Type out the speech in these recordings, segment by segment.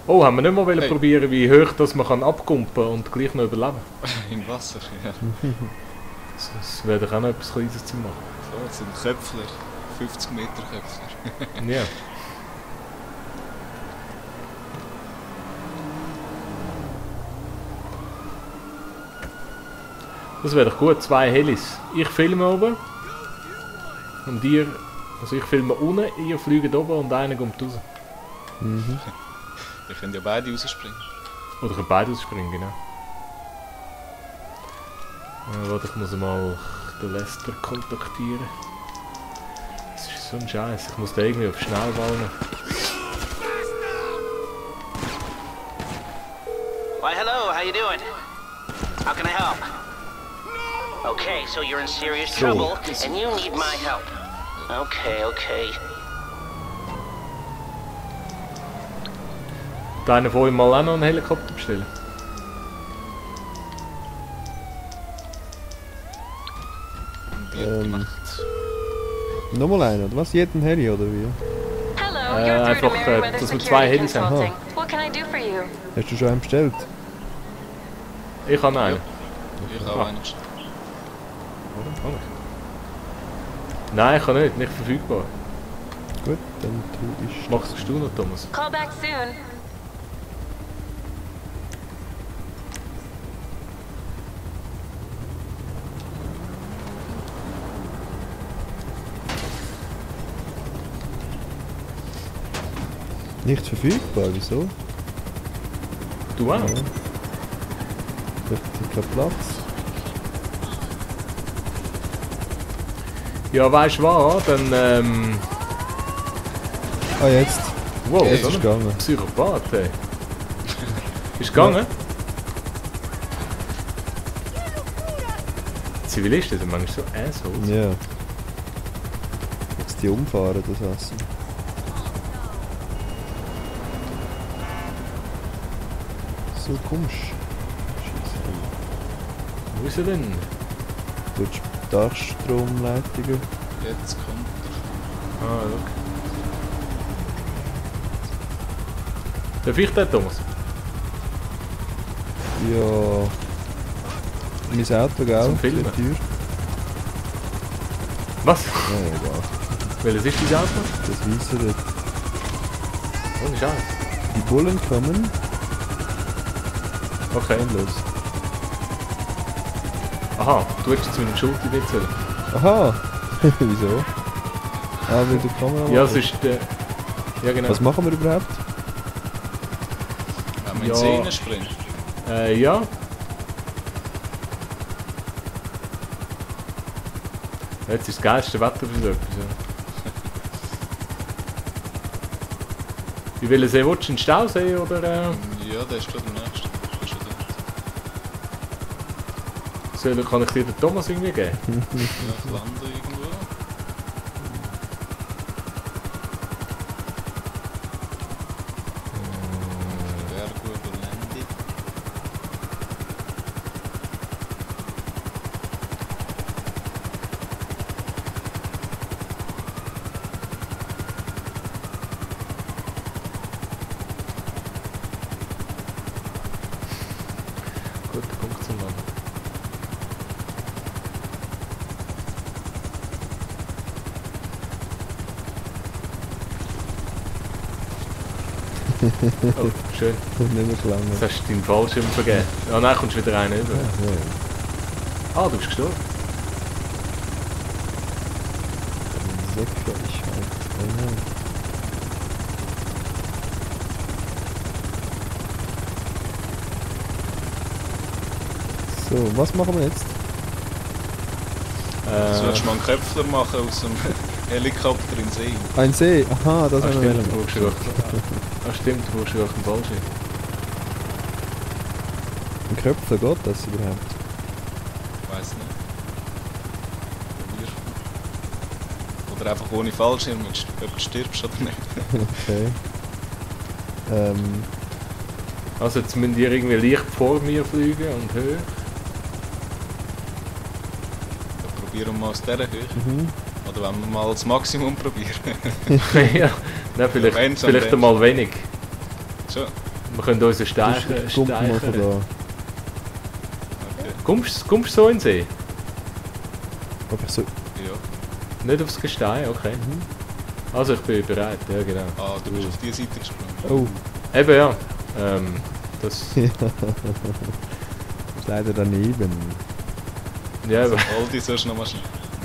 Oh, haben wir nicht mal wollen probieren, wie hoch dass man kann abkumpen und gleich noch überleben? Im Wasser, ja. Das wäre doch auch noch etwas Kleines zu machen. So, das sind Köpfler. 50 Meter Köpfler. Ja. Das wäre doch gut, 2 Helis. Ich filme oben. Und ihr... Also ich filme unten, ihr fliegt oben und einer kommt raus. Mhm. Wir können ja beide rausspringen. Oder können beide rausspringen, genau. Warte, ich muss mal den Lester kontaktieren. Das ist so ein Scheiß. Ich muss da irgendwie auf Schnellbahn. Why, hello, how you doing? How can I help? Okay, so you're in serious trouble, and you need my help. Okay, okay. Da einer von euch mal auch noch einen Helikopter bestellen? Nochmal einen, oder was? Jeden Heli, oder wie? Einfach, dass wir 2 Helis haben. Hast du schon einen bestellt? Ich habe einen. Ich habe einen. Oder? Kann ich? Nein, ich kann nicht. Nicht verfügbar. Gut, dann tue ich... Machst du noch, Thomas? Call back soon. Nicht verfügbar, wieso? Du auch? Ja. Vielleicht kein Platz. Ja, weißt du was? Dann Ah, jetzt. Wow, Jetzt so ist ein gegangen. Psychopath, ey. Ist gegangen? Zivilisten sind manchmal so Assholes. Ja. Jetzt die umfahren, das Essen. So komisch. Scheisse. Wo ist er denn? Du hast Dachstromleitungen. Jetzt kommt er. Ah, schau. Darf ich den, Thomas? Ja. Mein Auto, gell? Zum Filmen? Die Tür. Was? Ja, egal. Welches ist dein Auto? Das Weisse dort. Ohne Scheiß. Die Bullen kommen. Okay. Und los. Aha, du hättest jetzt mit dem Schulter nicht sollen. Aha! Wieso? Ah, weil du die Kamera Ja, machst. es ist der... Ja, genau. Was machen wir überhaupt? Wenn wir in die Ja. Szene springen. Ja. Jetzt ist das geilste Wetter für so etwas. Ja. Wie will See willst du? Einen Stausee oder... Ja, der ist gerade der nächste. Bist du dort? Kann ich dir den Thomas irgendwie geben? Ja, ich lande irgendwo. Berg über Lande. Guter Punkt zum Mann. Oh, schön. Nicht mehr lange. Jetzt hast du deinen Fallschirm vergeben. Ah nein, kommst wieder rein über. Ja, Ah, du bist gestorben. Säckfähigkeit. So, was machen wir jetzt? Sollst du mal einen Köpfler machen aus dem Helikopter in den See? Ein See? Aha, das Ah, haben wir stimmt, du wollen. brauchst ja ah, stimmt, du brauchst ja auch einen Fallschirm. Ein Köpfler geht das überhaupt? Ich weiss nicht. Probier. Oder einfach ohne Fallschirm, ob du stirbst oder nicht. Okay. Also jetzt müssen die irgendwie leicht vor mir fliegen und höher. Dann probieren wir mal aus dieser Höhe. Mhm. Oder wenn wir mal das Maximum probieren. Ja, nein, vielleicht Wenn's am einmal wenig. So, Wir können unseren Kommt mal von Steicher. da. Okay. Kommst du so in den See? Einfach so. Ja. Nicht aufs Gestein, okay. Also ich bin bereit, ja genau. Ah, du bist auf die Seite gesprungen. Oh, Eben ja. Das. ist leider daneben. Ja, Also, aber. Aldi, sollst du noch mal schnell.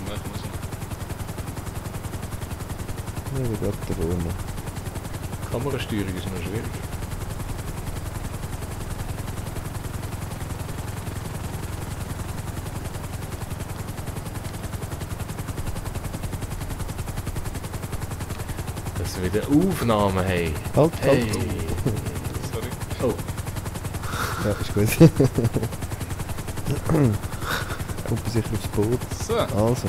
Warte mal schnell. Ja, wie geht da vorne? Kamerasteuerung ist noch schwierig. Dass wir wieder Aufnahmen haben. Halt, Hey. halt. Sorry. Oh, Ja, ist gut. Kommt sicher aufs Boot. So. Also.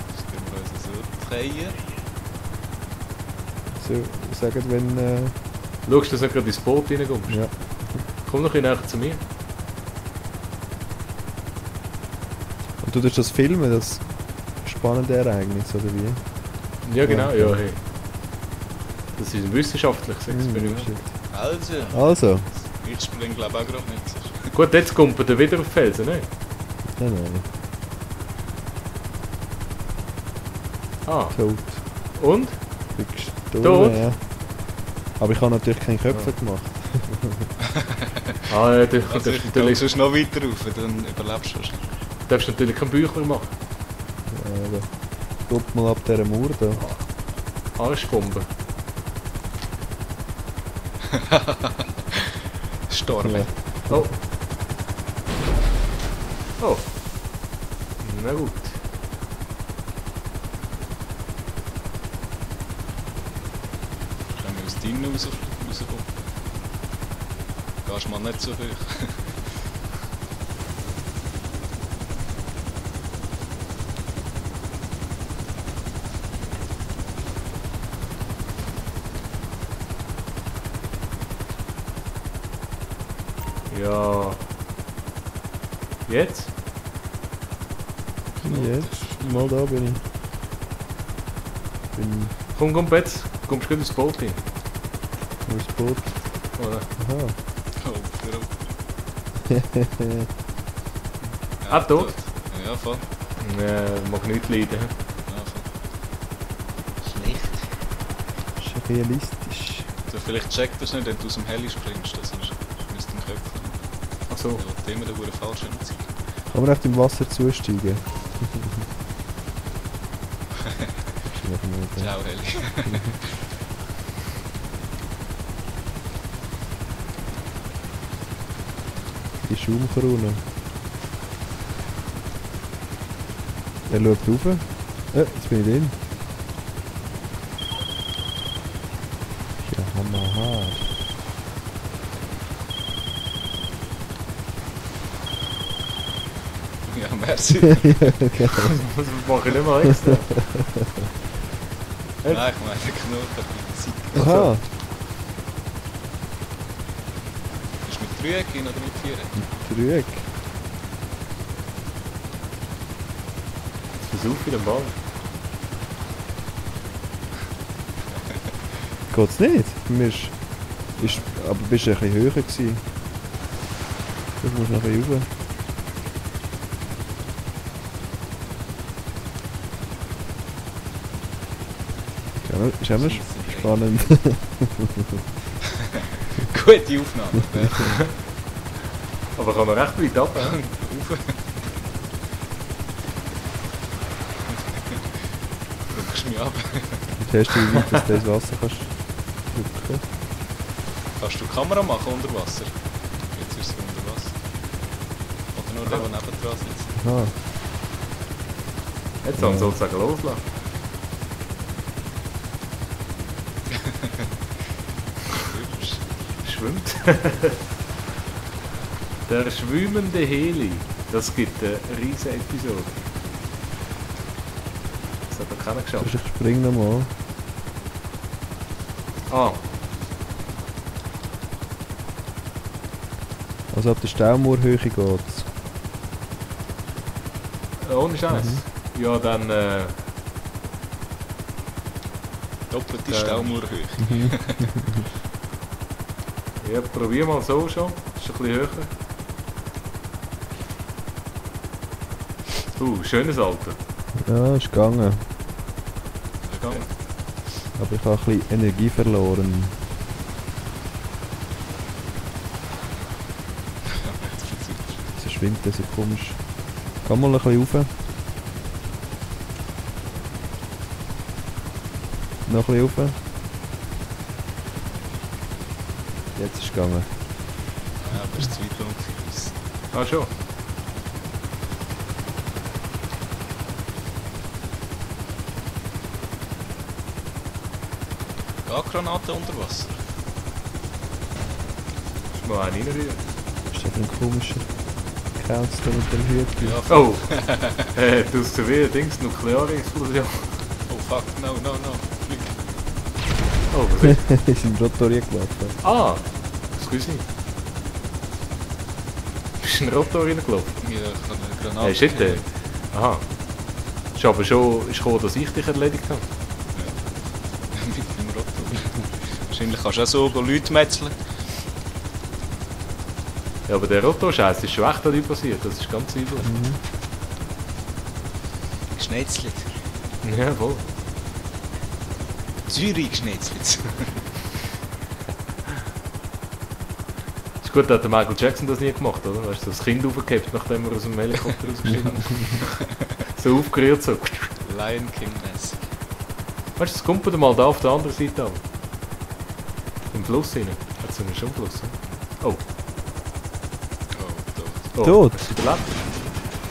Das können wir uns so drehen. So, sagen, wenn. schaust du, dass du nicht gerade ins Boot reinkommst? Ja. Komm noch ein bisschen näher zu mir. Und du tust das filmen, das spannende Ereignis, oder wie? Ja genau, Ja. ja hey. Das ist ein wissenschaftliches Experiment. Shit. Also, Also. ich springe glaube auch gerade nicht. Gut, jetzt kommt er wieder auf die Felsen, ne? Nein, nein. Ah, Tot. und? Gestorben, Tot? ja. Aber ich habe natürlich keinen Köpfe gemacht. Ah, ja, du Also, darfst ich gehe natürlich, sonst noch weiter rauf, dann überlebst du schon. darfst natürlich kein Büchler machen. Aber guck mal ab dieser Mauer da. Arschbombe. Storm. Ja. Oh. Oh. Na gut. Wenn wir aus drinnen rauskommen. Gehst mal nicht so hoch. Ja. Jetzt? Jetzt? Mal da bin ich. Bin Komm, jetzt. Kommst du gut ins Boot hin? aufs Boot. Oder? Aha. Oh, für Ah, tot? Ja, voll. Mag nicht leiden. Ja, voll. Schlecht. Ist realistisch. Du, vielleicht checkt das nicht, wenn du aus dem Heli springst. Das ist mit dem Köpfen. Ach so. Ja, die immer den Huren falsch hinziehen. Kann man auf dem Wasser zusteigen? Wahrscheinlich nicht, ja. Ciao, Heli. Die Schaumkrone. Er schaut rauf. Jetzt bin ich drin. Ja, hammerhart. Ja, merci. Das mache ich nicht mal extra. Nein, ich meine, der Knoten hat die Zeit. Aha, Ist du mit Dreiecken oder mit Vierecken? Dreieck. Jetzt versuch ich den Ball. Geht's nicht? Aber bist du ein bisschen höher gewesen. Du musst noch ein bisschen rauf. Ist auch noch spannend. Gute Aufnahme. Aber kann man recht weit ab. Rauf. Drückst mich ab. Jetzt hast du wie weit, dass du das Wasser kannst drücken. Kannst du die Kamera machen unter Wasser? Jetzt ist sie unter Wasser. Oder nur der, der nebendran sitzt. Aha. Jetzt haben wir sozusagen loslassen. Hübsch. Schwimmt. Der schwimmende Heli. Das gibt eine riesige Episode. Das hat noch keiner geschafft. Ich spring nochmal. Ah, Also ab der Staumauerhöhe geht's. ohne Scheiß. Ja, dann Doppelte Staumauerhöhe. ja, probier mal so schon. Ist ein bisschen höher. Schönes Auto. Ja, ist gegangen. Okay. Aber ich habe ein bisschen Energie verloren. Es schwimmt so komisch. Geh mal ein bisschen rauf. Noch ein bisschen rauf. Jetzt ist es gegangen. Ja, aber es ist zu weit lang. Ah, schon. Granate unter Wasser. Ist mal einen reinrühren. Ist das ein komischer Kauz da mit dem Hütchen? Ja, Oh! Du hast so wie Dings, nukleare Explosion. oh fuck, no. Flieg. Oh, was ist? Ist im Rotor gelaufen. Ah! Excuse me. Bist du in den Rotor reingelaufen? Ja, ich habe eine Granate. Hey, shit, aha. Ist aber schon gekommen, dass ich dich erledigt habe. Mit dem Rotor. Wahrscheinlich kannst du auch so Leute metzeln. Ja, aber der Rotor-Scheiß ist schon echt an dir passiert, das ist ganz übel. Geschnetzelt. Ja, voll. Zürich geschnetzelt. Ist gut, hat der Michael Jackson das nie gemacht, oder? Weißt du, das Kind aufgehabt, nachdem er aus dem Helikopter rausgestiegen ist. So aufgerührt, so. Lion King-mäßig. Weißt du, das kommt mal da auf der anderen Seite an. Im Fluss rein. Hat so einen Schwimmfluss. Oh. Oh, tot. Oh. Tot? Hast du überlebt?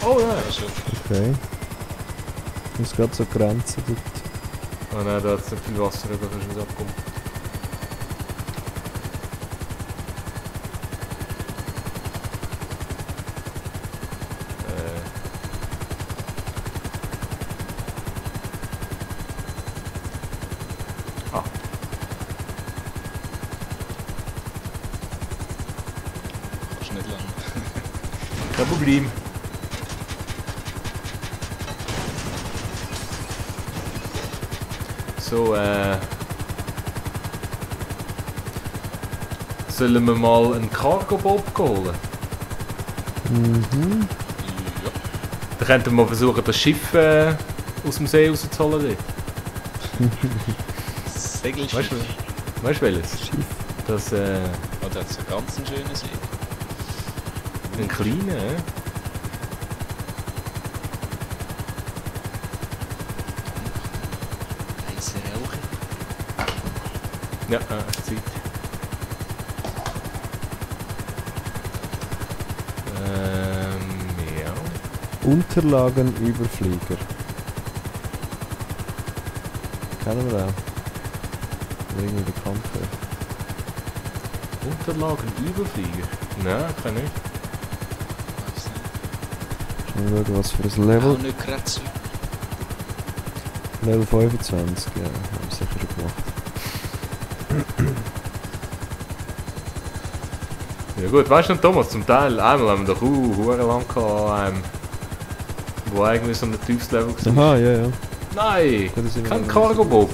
Oh ja. Ja, schon. Okay. Ich muss gerade so Grenzen dort. Oh nein, da hat es nicht viel Wasser, da kannst du nicht abkommen. Ah. Kannst nicht lang. Kein Problem. So, sollen wir mal einen Cargo-Bob holen? Mhm. Ja. Dann könnten wir mal versuchen, das Schiff aus dem See rauszuholen. Segelschiff. Weißt du welches? Schiff. Das, Oh, da hat es ein ganz schönes See. ein kleiner, Heiße Rauche. Ja, hast Zeit. Ja. Unterlagen über Flieger. Kennen wir auch. Oder irgendwie bekannt wäre. Unterlagen Überflieger? Nein, kann nicht. Weiss nicht. Mal schauen, was für ein Level. Auch nicht gerade so. Level 25, ja, haben wir sicher schon gemacht. Ja gut, weißt du noch, Thomas, zum Teil, einmal haben wir doch verdammt lang gehabt, wo eigentlich so ein tiefes Level war. Aha, ja, ja. Nein, Ja, das sind wir kein noch Cargo-Bob.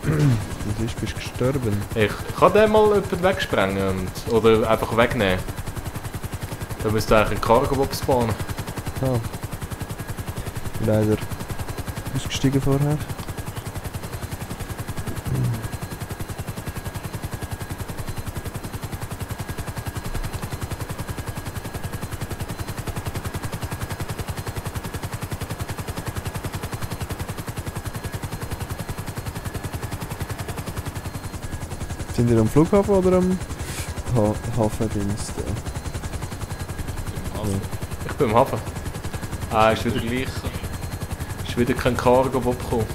Das ist, bist du gestorben. Ich kann den mal jemanden wegsprengen oder einfach wegnehmen. Da müsste eigentlich ein Cargo-Bob spawnen. Ah. Leider ausgestiegen vorher. Sind ihr am Flughafen oder am Hafendienst? Im Hafen. Ich bin im Hafen. Ah, ist wieder, Gleich. ist wieder kein Cargo-Bob gekommen.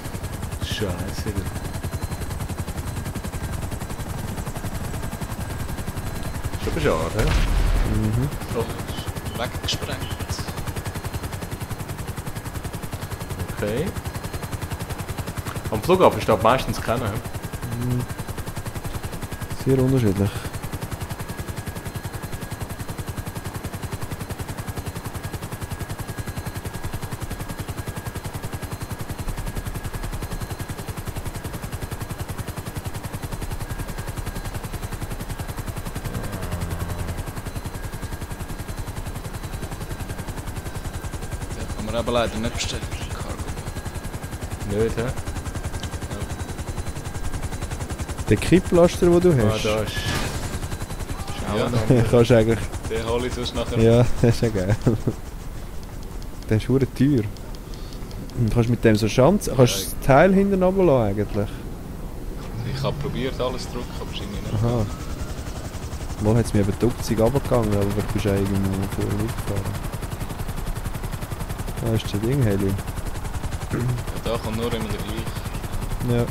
Scheiße. Ist aber schade, hä? Mhm. Oh, Weggesprengt. okay. Am Flughafen steht meistens keiner. Hä? Sehr unterschiedlich. wir aber leider nicht bestellt. Cargo. Nicht, hä? Der Kipplaster, den du Ah, hast, da ist... Ja, kannst du eigentlich... den hole ich sonst nachher. Ja, das ist ja geil. Der ist verdammt teuer. Und kannst mit dem so Schanz... Kannst du das Teil hinten runterlassen eigentlich? Ich habe probiert alles zu drücken, aber irgendwie nicht. Aha. Mal hat es mir eben dutzig runtergegangen, aber du bist ja irgendwo vorher mitgefahren. Ah, ist das Ding, Heli? Ja, da kommt nur immer der gleiche. Ja.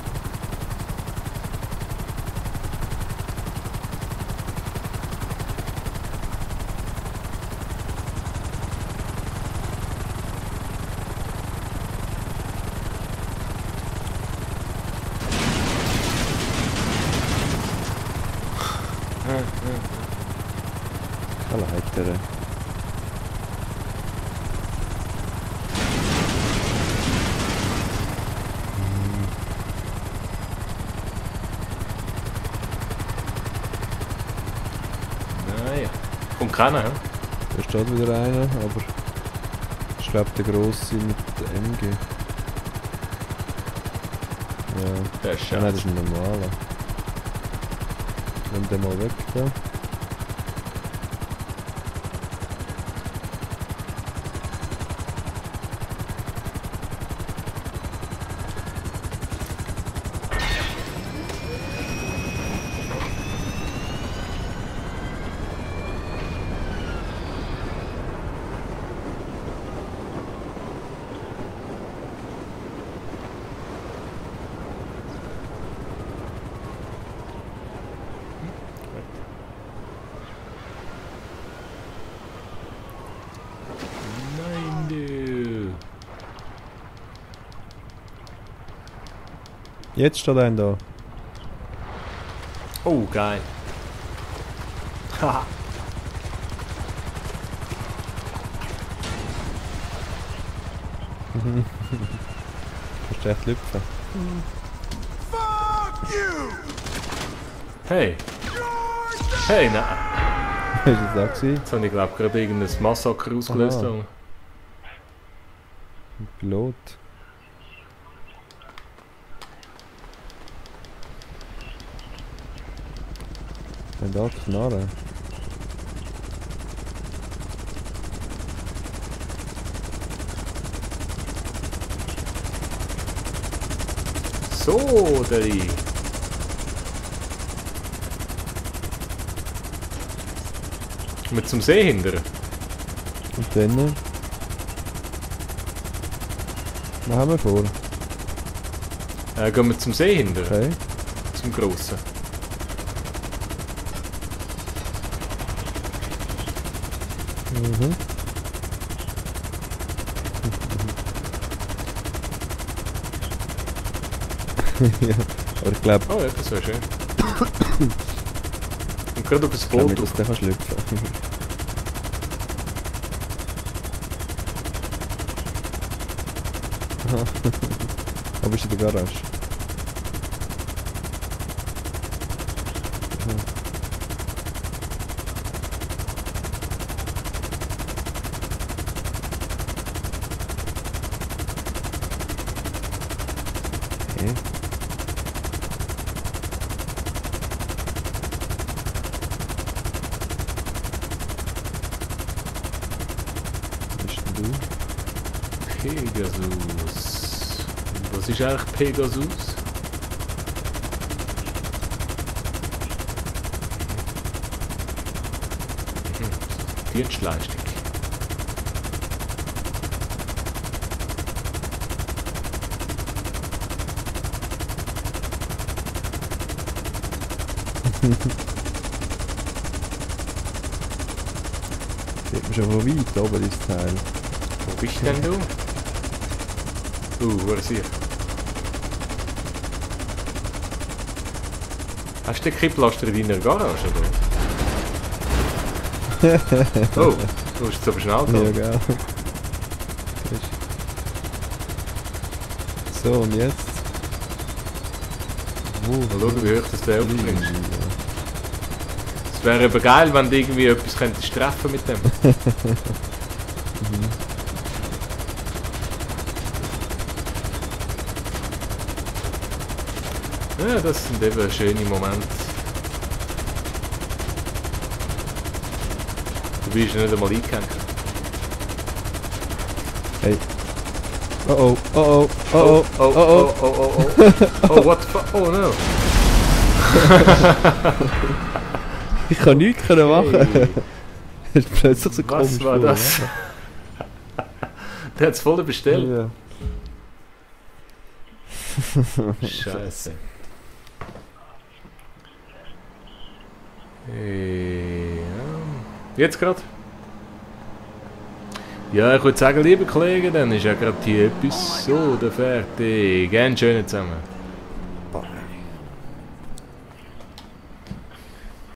Keine Leiter. Naja. Kommt keiner, hä? Da steht wieder einer, aber ich glaube der grosse mit der MG. Ja. Der ist Ja, nein, das scheiße. ist ein normaler. Nimm den mal weg da. Nein, du. Jetzt steht einer da. Oh, geil. Haha. Kannst du echt lüpfen. Hey. Hey, nein. Ist das da gewesen? Jetzt habe ich glaube gerade irgendein Massaker ausgelöst. Aha. Haben. Ein Pilot. Wenn da knarren. So, Daddy. Mit zum See hinter. Und dann... Was haben wir vor? Gehen wir zum See hinter. Okay. Zum Grossen. Mhm. Ja, aber ich glaube, Oh ja, das wäre schön. Und gerade auf das ich glaube Boot. nicht, dass der kann schlüpfen. Aha. Aber bist du in der Garage? Okay. Wo bist denn du? Pegasus. Was ist eigentlich Pegasus? Dienstleistung. Sieht man schon von weit oben, dieses Teil. Wo bist denn du? Wo ist hier? Hast du den Kipplaster in deiner Garage, oder? Oh, du bist jetzt aber schnell da. Ja, gell. So, und jetzt? Mal schauen, wie hoch das der aufbringt. Es wäre eben geil, wenn du irgendwie etwas könntest treffen mit dem. Ja, das sind eben schöne Momente. Du bist ja nicht einmal eingehängt. Hey. Oh oh, oh oh, oh oh, oh, oh oh, oh, oh, oh, oh, what the fuck, oh no. Ich kann nichts machen. Hey. Das ist plötzlich so Was komisch. war das? Der hat es voll bestellt. Ja. Scheiße. Ja. Jetzt gerade? Ja, ich würde sagen, liebe Kollegen, dann ist ja gerade die Episode fertig. Einen schönen zusammen.